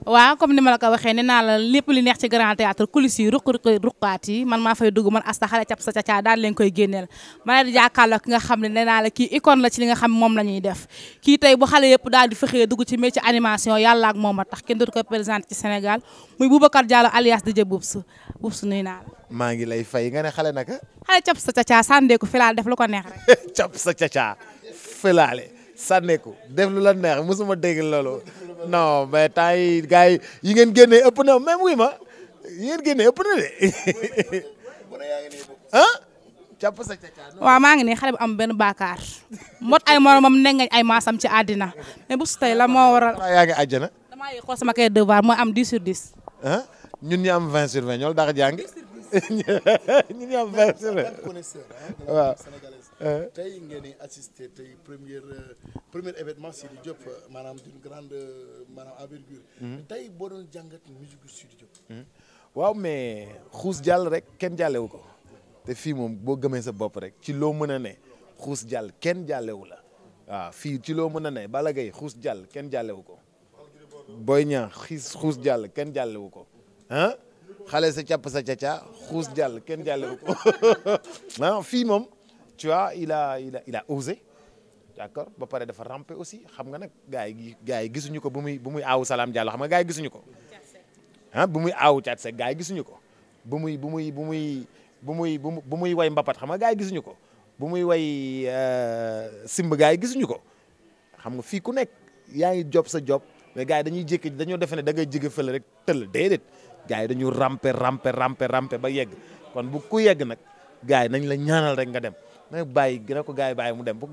waaw comme ni ma la ko waxee nee naa la lépp li neex ci grand théâtre coulisses yi ruqaat yi man maa fay dugg man Asta xale cap sa caca daal leen koy génneel ma ne di jàkkaarloo ki nga xam ne nee naa la kii icône la ci li nga xam moom la ñuy def kii tey bu xale yëpp daal di fexee dugg ci métier animation yàlla ak moom a tax kenn dootu ko présenté ci Sénégal muy Boubacar Diallo alias DJ Boubs Boubs nuyu naa la. maa ngi lay fay nga ne xale naka. xale cap sa caca sàndeeku fi laal def lu ko neex rek. cap sa caca filaale sànneeku def lu la neex mosuma dégg loolu non mais temps yi gars yi ngeen génnee ëpp na même wuy ma yi ngeen génnee ëpp na de ah cap sa caca. waaw maa ngi ne xale bu am benn baakaar mot ay moromam nengañ ay maasam ci àddina mais bu su tey la moo waral. yaa ngi àjjana. damaa yëg xool sama kay devoir mooy am 10 sur 10. ah ñun ñu am 20 sur 20 ñool daax jàng ñun ñu am 20 sur 20 waaw. tey ngeen di assister tey premier événement Sidy Diop maanaam d'une grande maanaam envergure. tey boo doon jàngat musique Sidy Diop. waaw mais xuus jàll rek kenn jàllewu ko te fii moom boo gëmee sa bopp rek ci loo mën a ne xuus jàll kenn jàllewu la waaw fii ci loo mën a ne Balla Gaye xuus jàll kenn jàllewu ko Boy Niang xuus jàll kenn jàllewu ko ah xale sa càpp sa caca xuus jàll kenn jàllewu ko ah fii moom. tu vois il a osé d'accord ba pare dafa ramper aussi xam nga nag gars yi gisuñu ko bu muy aawu Salam Diallo xam nga gars yi gisuñu ko ah bu muy aawu Thiat Seck gars yi gisuñu ko bu muy way Mbapat xam nga gars yi gisuñu ko bu muy way Simb gars yi gisuñu ko xam nga fii ku nekk yaa ngi job sa job mais gars yi dañuy jékki dañoo defe ne da ngay jege fële rek tëll déedéet gars yi dañu ramper ba yegg kon bu ku yegg nag gars yi nañ la ñaanal rek nga dem. na bàyyi gën ko gars yi bàyyi mu dem bu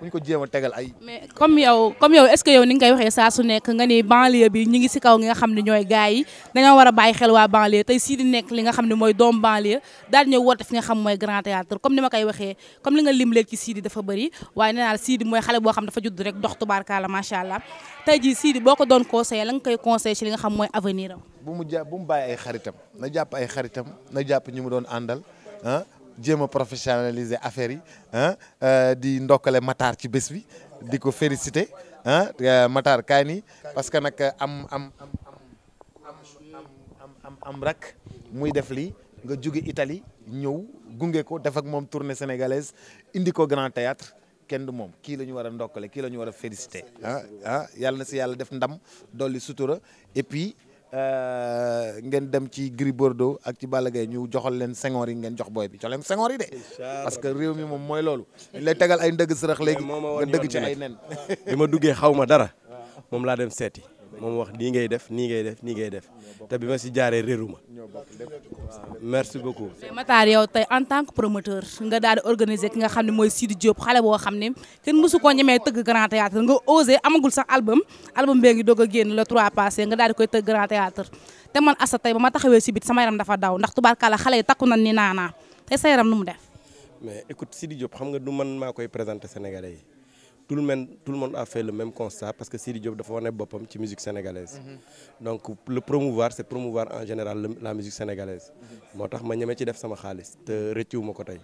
ñu ko jéem a tegal ay. mais comme yow est-ce que yow ni nga koy waxee saa su nekk nga ni banlieue bi ñu ngi si kaw nga xam ne ñooy gars yi dañoo war a bàyyi xel waa banlieue tey Sidy nekk li nga xam ne mooy doom banlieue daal di ñëw woote fi nga xam mooy grand théâtre comme ni ma koy waxee comme li nga lim léegi ci Sidy dafa bëri waaye nee naa la Sidy mooy xale boo xam dafa judd rek dox tubaarkaala macha allah tey jii Sidy boo ko doon conseillé la nga koy conseillé ci li nga xam mooy avenir am. bu mu bàyyi ay xaritam na jàpp ay xaritam na jàpp ñu mu doon àndal ah jéem a professionnaliser affaire yi di ndokkale Matar ci bés bi di ko féliciter Matar kaay nii parce que nag am rak muy def lii nga jóge Italie ñëw gunge ko def ak moom tournée sénégalaise indi ko Grand Théâtre kenn du moom kii la ñu war a ndokkale kii la ñu war a féliciter yàlla na si yàlla def ndam dolli sutura et puis ngeen dem ci Gris Bordeaux ak ci Balla Gaye ñu joxal leen sengoor yi ngeen jox booy bi jox leen sengoor yi de parce que réew mi moom mooy loolu dañ lay tegal ay ndëgg sërëx léegi nga dëgg ci ay nen bi ma duggee xaw ma dara moom laa dem seeti moom wax nii ngay def nii ngay def nii ngay def te bi ma si jaaree réeru ma merci beaucoup. Matar yow tey en tant que promoteur nga daal di organiser ki nga xam ne mooy Sidy Diop xale boo xam ne kenn mësu koo ñemee tëgg Grand Théâtre nga osé amagul sax album bee ngi doog a génn le 3 passé nga daal di koy tëgg Grand Théâtre te man Asta tey ba ma taxawee si bit sama yaram dafa daw ndax tubaarkàlla xale yi takku nañ ni naanaa tey sa yaram nu mu def. mais écoute Sidy Diop xam nga du man maa koy présenté Sénégalais yi. tout le monde a fait le même constat parce que Sidy Diop dafa wane boppam ci musique sénégalaise donc le promouvoir c'est promouvoir en général la musique sénégalaise moo tax ma ñeme ci def sama xaalis te rëccuwu ma ko tey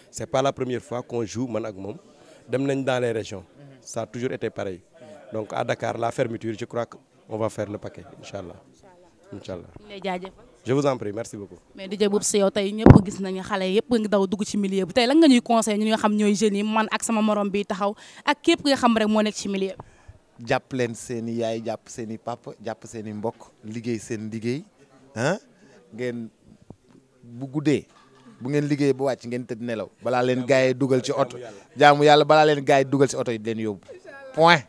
c'est pas la première fois qu'on joue man ak moom dem nañ dans les régions ça a toujours été pareil donc à Dakar la fermeture je crois qu'on va faire le paquet inchallah je vous en prie merci beaucoup. mais DJ Boubs yow tey ñëpp gis nañu xale yëpp nga daw dugg ci milieu bi tey lan nga ñuy conseil ñi nga xam ñooy jeunes yi man ak sama morom bi taxaw ak képp nga xam rek moo nekk ci milieu bi. jàpp leen seen i yaay jàpp seen i papa jàpp seen i mbokk liggéey seen liggéey ngeen bu guddee bu ngeen liggéey ba wàcc ngeen tëdd nelaw balaa leen gars yi dugal ci oto jaamu yàlla balaa leen gars yi dugal ci oto yi leen yóbbu point.